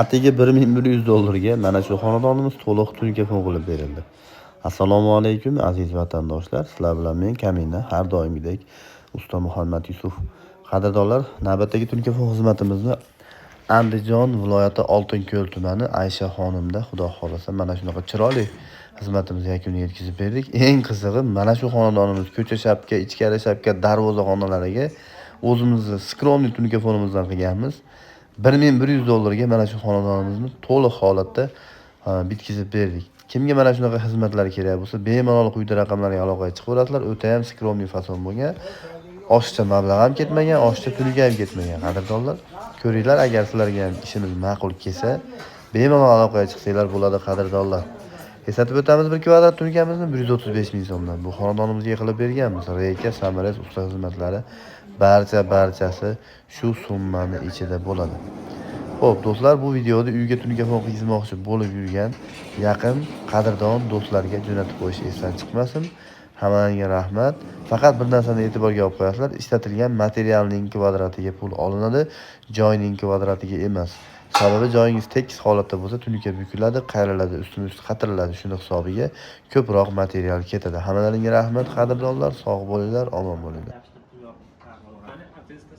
Atigi 1100 dollarga mana shu xonadonimiz to'liq tunkafon qilib berildi. Assalomu alaykum, aziz vatandoshlar. Sizlar bilan men Kamina, har doimgidek usta Muhammad Yusuf. Qadrdonlar, navbatdagi tunkafon xizmatimizni Andijon viloyati Oltinko'l tumani Aysha xonimda, xudo xohlasa, mana shunaqa chiroyli xizmatimizni yakuniga yetkazib berdik. Eng qizig'i, mana shu xonadonimiz ko'cha shapka, ichkari shapka, darvoza xonalariga o'zimizni скромный tunkafonimizdan qilganmiz. 1100 dollarga mana shu xonadonimizni to'liq holatda bitkazib berdik. Kimga mana shunaqa xizmatlar kerak bo'lsa, bemalol quyida raqamlarga aloqaga chiqaverasizlar. O'ta ham скромный fason bo'lgan. Oshiqcha mablag' ham ketmagan, oshiqcha tunuka ham ketmagan, qadrdonlar. Ko'ringlar, agar sizlarga ham ishimiz ma'qul kelsa, bemalol aloqaga chiqsanglar bo'ladi, qadrdonlar. Eslatib o'tamiz, bir kvadrat tunukamizni 135 ming so'mdan bu xonadonimizga qilib berganmiz. Рейка, саморез, usta xizmatlari barchasi shu summani ichida bo'ladi. Xo'p, do'stlar, bu videoda uyga tunukafon qilgizmoqchi bo'lib yurgan yaqin, qadrdon do'stlarga jo'natib qo'yish esdan chiqmasin. Hammangga rahmat. Faqat bir narsani e'tiborga olib qo'yasizlar: ishlatilgan materialning kvadratiga pul olinadi, joyning kvadratiga emas. Sababi joyingiz tekis holatda bo'lsa, tunuka bukiladi, qayriladi, ustma ust qatiriladi. Shuni hisobiga ko'proq material ketadi. Hammalaringga rahmat, qadrdonlar, sog' bo'linglar, omon bo'linglar.